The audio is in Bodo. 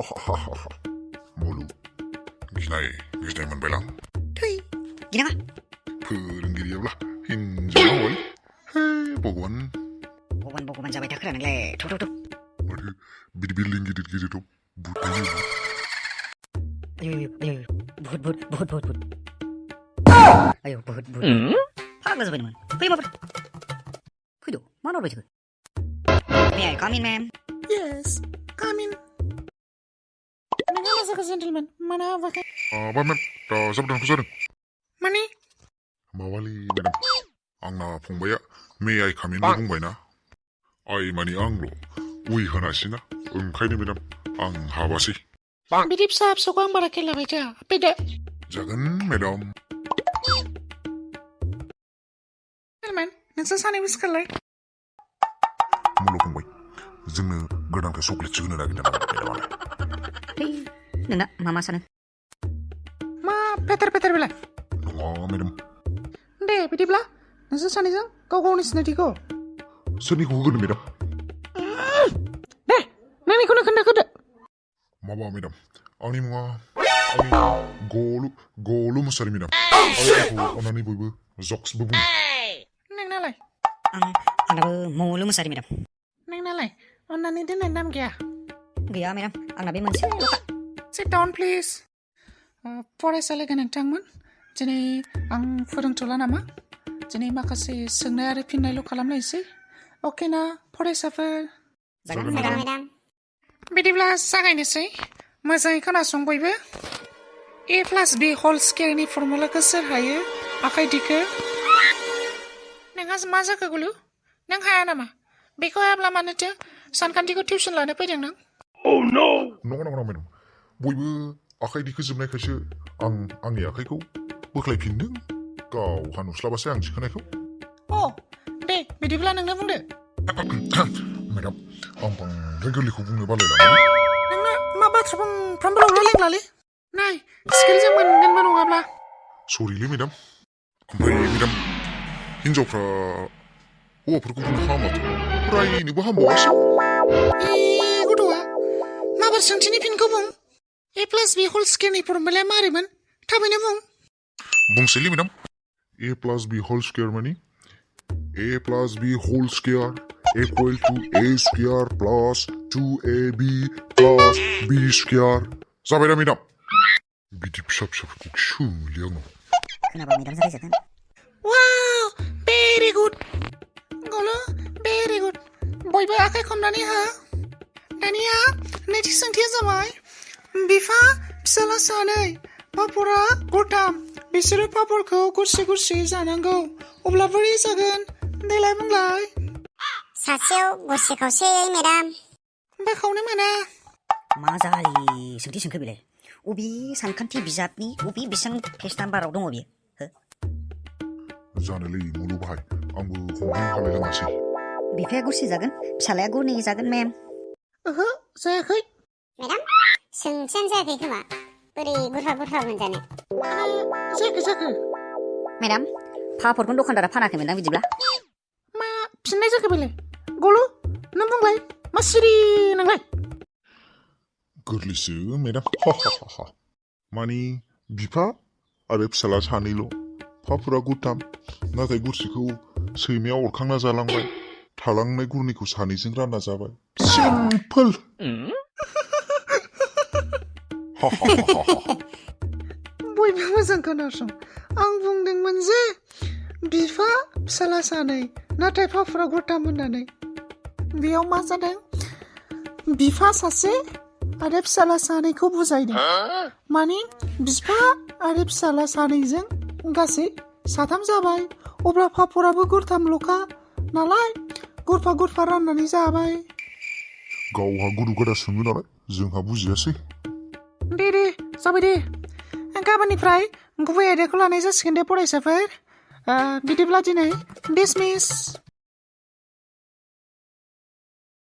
Mulu, ginai moनबायलां थै गिनाङा फोरोंगिरियाब्ला हिनजाव हय हे भगवान जाबाय थाखोरा नोंलाय थौ माथो बिदि बिल्डिं गिदिर-गिदिराव भुत थायो भुत आयौ भुत फाग्ला जाबाय नोंमोन फै माबार फैद' मा नारबाय थाखो May I come in, ma'am? Yes, come in. नोंहा जाखो जेन्टलमेन मानो हाबाखै माबा मेम दाजाब दानखौ जादों माने माबालै मेडाम आंना फंबाया मे आइ काम इन बुंबायना आइ मानि आंल' उइ होनासैना ओंखायनो मेडाम आं हाबासै बिदि फिसा फिसौखौ आं बारा खेल लाबाय थाया फैदो जागोन मेडाम जेन्टलमेन नोंसोर सानैबो सिखारलाय मुल' फंबाय जोंनो गोदानखौ चकलेटसो होनो नागिरदों मेडामालाय थै नोंना मा सानो मा पेटार बेलाय नङा मेडाम दे बिदिब्ला नोंसोर सानैजों गाव गावनि सिनायथिखौ सोरनिखौ होगोन मेडाम दे नोंनिखौनो खोन्थाखोदो माबा मेडाम आंनि मुङा गलु मुसारि मेडाम आंखौ अननानै बयबो जक्सबो बुङो नोंनालाय आंनाबो मौलु मुसारि मेडाम नोंनालाय अननानै दोननाय नाम गैया मेडाम आंना बे मोनसेल'खा Sit down, please. फरायसालि गोनांथांमोन दिनै आं फोरोंथ'ला नामा दिनै माखासे सोंनाय आरो फिननायल' खालामलायसै अके ना फरायसाफोर जागोन मेडाम बिदिब्ला जागायनोसै मोजाङै खोनासं बयबो a + b होल स्क्वायरनि फर्मुलाखौ सोर हायो आखाइ दिखो नोंहा मा जाखो गुलु नों हाया नामा बेखौ हायाब्ला मानोथो सानखान्थिखौ टिउसन लानो फैदों नों नङा मेडाम बयबो आखाइ दिखोजोबनायखायसो आं आंनि आखाइखौ बोख्लायफिनदों गावहा नुस्लाबासै आं दिखोनायखौ दे बिदिब्ला नोंनो बुंदो मेडाम आं बांद्राय गोरलैखौ बुंनो बालायलाङो नोंना मा बाथ्रा बुंफ्रामबोलावला लेंलालै नाय स्केलजों मोनगोनबो नङाब्ला सरिलै मेडाम ओमफ्राय मेडाम हिनजावफ्रा हौवाफोरखौ बुंनो हामाथ' रायनोबो हामबावासो गथ'आ माबार सोंथिनि फिनखौ बुं a + b होल स्क्वायरनि फर्मुलाया मारैमोन थाबैनो बुं बुंसैलै madam a + b whole square मानि a + b whole square equal to a square plus 2ab plus b square जाबाय दा मेडाम बिदि फिसाफोरखौ सोलि आंनाव खोनाबा मेडाम जागायजागोन वाव भेरि गुड गलो भेरि गुड बयबो आखाइ खमनानै हो दानिया नैथि सोंथिया जाबाय बिफा फिसाला सानै पापरा गरथाम बिसोरो पापरखौ गरसे जानांगौ अब्ला बोरै जागोन देलाय बुंलाय सासेयाव गरसे खावसेयै मेडाम खावनो मोना मा जालि सोंथि सोंखो बेलाय अबे सानखान्थि बिजाबनि अबे बेसेबां पेज नाम्बाराव दङ बियो जानोलै मुलु बाहाय आंबो हमनो हालायलाङासै बिफाया गरसे जागोन फिसालाया गरनै जागोन मेम ओहो जायाखै मेडाम सोंथियानो जायाखै खोमा बोरै गुरफा मोनजानो जायाखै मेडाम पापरखौनो दखानदारा फानाखै मोनदां बिदिब्ला मा फिननाय जाखो बेलाय गलु नों बुंलाय मा सिरि नोंलाय गोरलैसो मेडाम मानि बिफा आरो फिसाला सानैल' पापरा गरथाम नाथाय गरसेखौ सैमाया अरखांना जालांबाय थालांनाय गरनैखौ सानैजों रानना जाबाय सिम्पोल बयबो मोजां खोनासं आं बुंदोंमोन जे बिफा फिसाला सानै नाथाय पापरा गरथाम होननानै बेयाव मा जादों बिफा सासे आरो फिसाला सानैखौ बुजायदों माने बिफा आरो फिसाला सानैजों गासै साथाम जाबाय अब्ला पापराबो गरथामल'खा नालाय गरफा राननानै जाबाय गावहा गुरु गादा सोङो नालाय जोंहा बुजियासै दे जाबाय दे गाबोननिफ्राय गुबै आयदाखौ लानाय जासिगोन दे फरायसाफोर बिदिब्ला दिनै डिसमिस